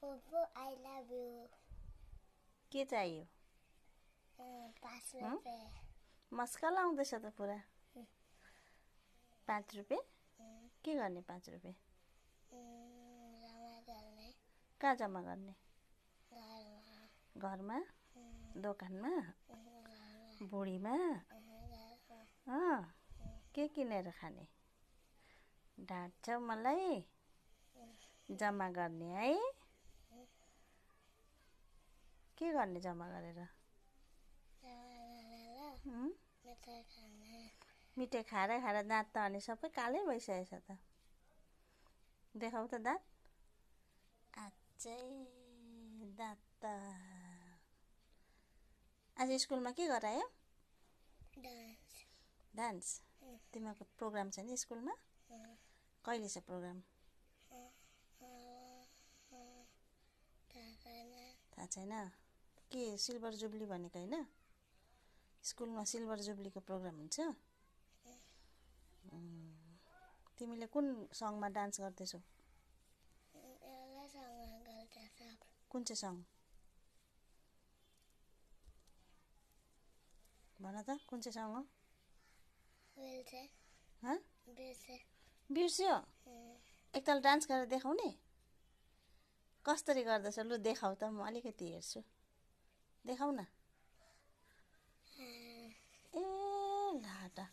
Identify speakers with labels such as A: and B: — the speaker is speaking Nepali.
A: फुफू आई लभ यू।
B: के चाहियो?
A: 5 रुपियाँ।
B: मस्का लाउँदैछ त पुरा। 5 रुपियाँ? के गर्ने 5 रुपियाँ?
A: जम्मा गर्ने।
B: कहाँ जम्मा गर्ने?
A: घरमा।
B: घरमा? दोकानमा? बुढीमा? के किनेर खाने? ढाँट्छौ मलाई? जम्मा गर्ने है? के गर्ने जम्मा गरेर?
A: मिठाई खाने।
B: मिठाई खाएर खाएर दाँत त अनि सबै कालै भइसकेछ त। देखाऊ त दाँत। आच्छै दाँत त। आज स्कुलमा के गरायो?
A: डान्स।
B: डान्स? तिमीहरूको प्रोग्राम छ नि स्कुलमा? कहिले छ प्रोग्राम? थाहा छैन। के सिल्भर जुब्ली भनेको होइन? स्कुलमा सिल्भर जुब्लीको प्रोग्राम हुन्छ? तिमीले कुन सङमा डान्स गर्दैछौ? कुन चाहिँ सङ? भन त कुन चाहिँ सङ हो? बिर्स्यो? एकताल डान्स गरेर देखाउने? कसरी गर्दैछ लु देखाऊ त, म अलिकति हेर्छु। देखाऊ न। ए लाटा